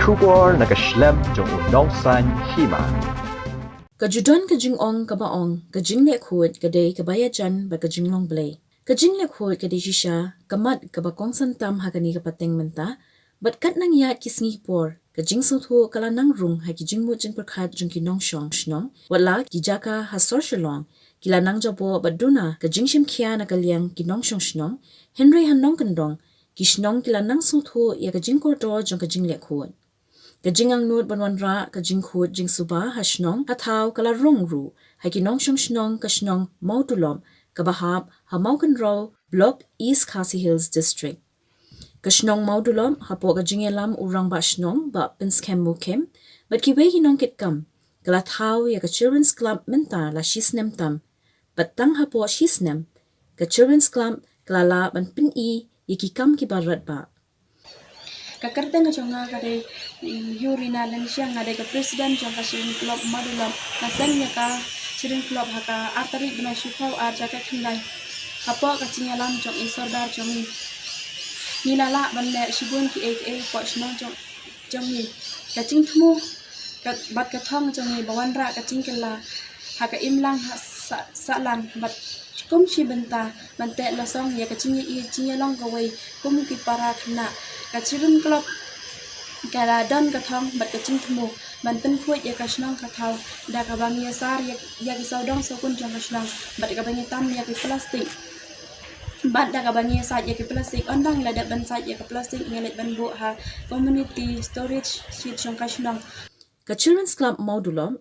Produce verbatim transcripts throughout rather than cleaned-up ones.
Khubor na ka shlem jong u nongsan hima. Ka ju don ka jingong kaba ong, ka jingleh khuid ka dei kaba ïajan bad ka jinglong blei. Ka jingleh khuid ka dei shisha ka mat kaba kongsan tam ha kane ka pateng mynta, bad katba nang ïaid ki sngi por, ka jingsngewthuh ka la nang rung ha ki jingmut jingpyrkhat jong ki nongshong shnong, wat la ki jaka ha sor Shillong ki la nang jaboh bad duna ka jingshim khia na ka liang ki nongshong shnong, hynrei ha nongkyndong ki shnong ki la nang sngewthuh ïa ka jingkordor jong ka jingleh khuid. Ka jingangnud ban wanrah ka jingkhuid jingsuba ha shnong ha thaw ka la rung ruh ha ki nongshong shnong ka shnong Mawdulop kaba hap ha Mawkynrew, Block, East Khasi Hills District. Ka shnong Mawdulop, hapoh ka jingïalam u Rangbah Shnong Bah Pynskhem Mukhim bad kiwei ki nongkitkam, ka la thaw ïa ka Children's Club mynta la shi snem tam, bad tang hapoh shi snem ka Children's Club ka la lah ban pyni ïa ki kam kiba radbah. Ka kyrteng ka jong nga ka dei, mm, Yurina Lyngsiang, nga dei ka president jong ka Children's Club Mawdulop. Nga seng ïa ka Children's Club ha ka ar tarik bnai shiphew ar hajar khatkhyndai. Hapoh ka jingïalam jong i Sordar jong ngi, ngi la lah ban leh shibun kiei kiei hapoh shnong jong jong ngi. Ka jingthmu ka, bad ka thong jong ngi ba wanrah ka jingkylla ha ka imlang ha sa-, sahlang bad kum shi bynta ban teh losong ïa ka jingïa-, jingïalong kawei kum ki para khynnah. Ka Children's Club ka la don ka thong bad ka jingthmu ban pynkhuid ïa ka shnong ka thaw da kaba ngi ïasar ïa, ïa ki sawdong sawkun jong ka shnong bad kaba ngi tam ïa ki plastik. Bad da kaba ngi sait ïa ki plastik, ynda ngi la dep ban sait ïa ki plastik, ngi leit ban buh ha community storage shed jong ka shnong. Ka Children's Club Mawdulop,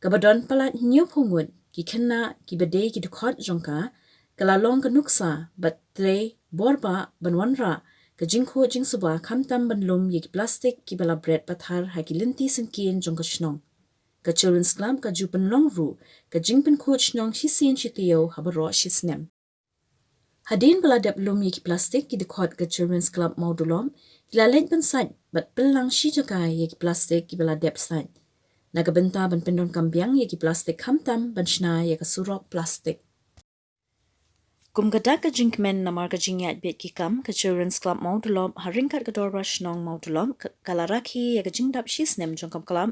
kaba don palat hynñiewphew ngut ki khynnah kiba dei ki dkhot jong ka, ka la long ka nuksa bad trei bor bah ban wanrah ka jingkhuid jingsuba khamtam ban lum ïa ki plastik kiba la bret pathar ha ki lynti syngkien jong ka shnong. Ka Children's Club ka ju pynlong ruh ka jingpynkhuid shnong shisien shi taïew ha baroh shi snem. Hadien ba la dep lum ïa ki plastik, ki dkhot ka Children's Club Mawdulop ki la leit ban sait bad pynlang shi jaka ïa ki plastik kiba la dep sait, na ka bynta ban pyndonkam biang ïa ki plastik khamtam ban shna ïa ka surok plastik. Kum ka dak ka jingkmen namar ka jingïaid beit ki kam, ka Children's Club Mawdulop ha ryngkat ka Dorbar Shnong Mawdulop ka, ka la rakhe ïa ka jingdap shi snem jong ka club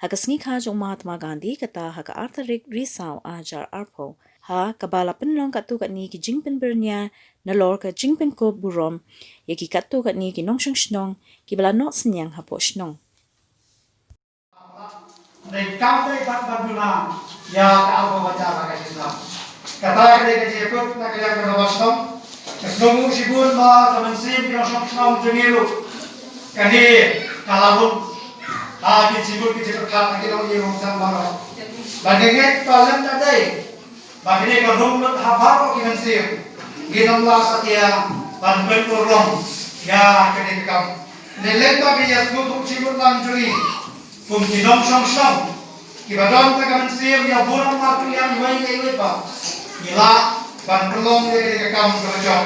ha ka sngi kha jong u Mahatma Gandhi, kata ha ka ar tarik Risaw ar hajar arphew. Ha kaba la pynlong katto katne ki jingpynbyrngia nalor ka jingpynkup burom ïa ki katto katne ki nongshong shnong kiba la noh synñiang hapoh shnong. Dei kam dei pat ban duna ïa ka arphew hajar ha ka shi snem. Kata ka dei ka jingkut na ka liang ka Dorbar Shnong. Ka sngewbha shibun ba ka mynsiem ki nongshong shnong jong ngi ruh kane ka la rung ha ki jingkut ki jingpyrkhat na ki nongïalam baroh. Ba ka ngeit ba lem ka dei ba kane ka rung lut ha baroh ki mynsiem. Ngin ym lah satia ban pynurlong ïa kane ka kam. Ne lem ba ka ïa sngewthuh jingmut lang jong ngi kum ki nongshong shnong kiba don ka mynsiem ïa burom markylliang iwei ïa iwei ba ngi lah ban pynlong ïa kane ka kam kaba jop.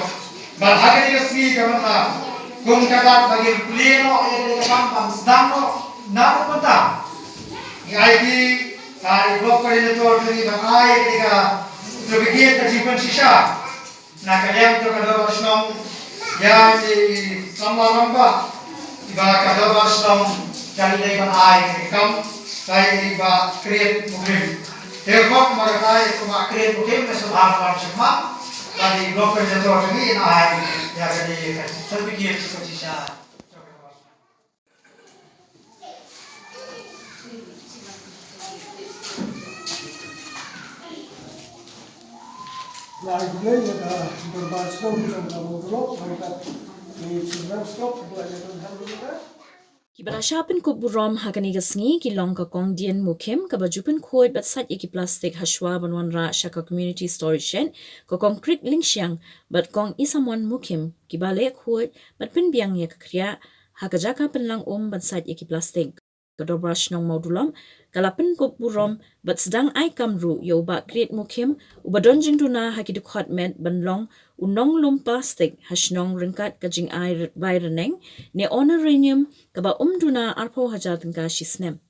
Bad ha kane ka sngi ka mynta kum ka dak ba ngin plie noh ïa kane ka kam ban sdang noh na u mynta. Ngi ai ki, ah, i block coordinator jong ngi ban ai ïa kane ka certificate ka jingpynshisha na ka liang jong ka Dorbar Shnong ïa i samla rangbah iba ka Dorbar Shnong ka la dei ban ai ïa ka kam, ka dei i Bah Krit Mukhim. Te kong ma ka dei i Bah Krit Mukhim, ka sngewbha ban shim ma, ka dei i block coordinator jong ngi in ai ïa ka dei ka certificate ka jingpynshisha. Lai khublei ïa ka Dorbar Shnong jong ka Mawdulop, bad ka Children's Club, ba ïa ka Kiba la shah pynkup burom ha kane ka sngi ki long ka Kong Dien Mukhim, kaba ju pynkhuid bad sait ïa ki plastik hashwa ban wanrah sha ka community storage shed, ka Kong Krit Lyngsiang bad Kong Isamon Mukhim, kiba leh khuid bad pynbiang ïa ka khriah ha ka jaka pynlang um ban sait ïa ki plastik. Ka Dorbar Shnong Mawdulop ka la pynkup burom bad sdang ai kam ruh ïa u Bah Krit Mukhim, uba don jingduna ha ki dkhot met ban long u nonglum plastik ha shnong ryngkat ka jingai bai rneng ne honorarium kaba um duna arphew hajar tyngka shi snem.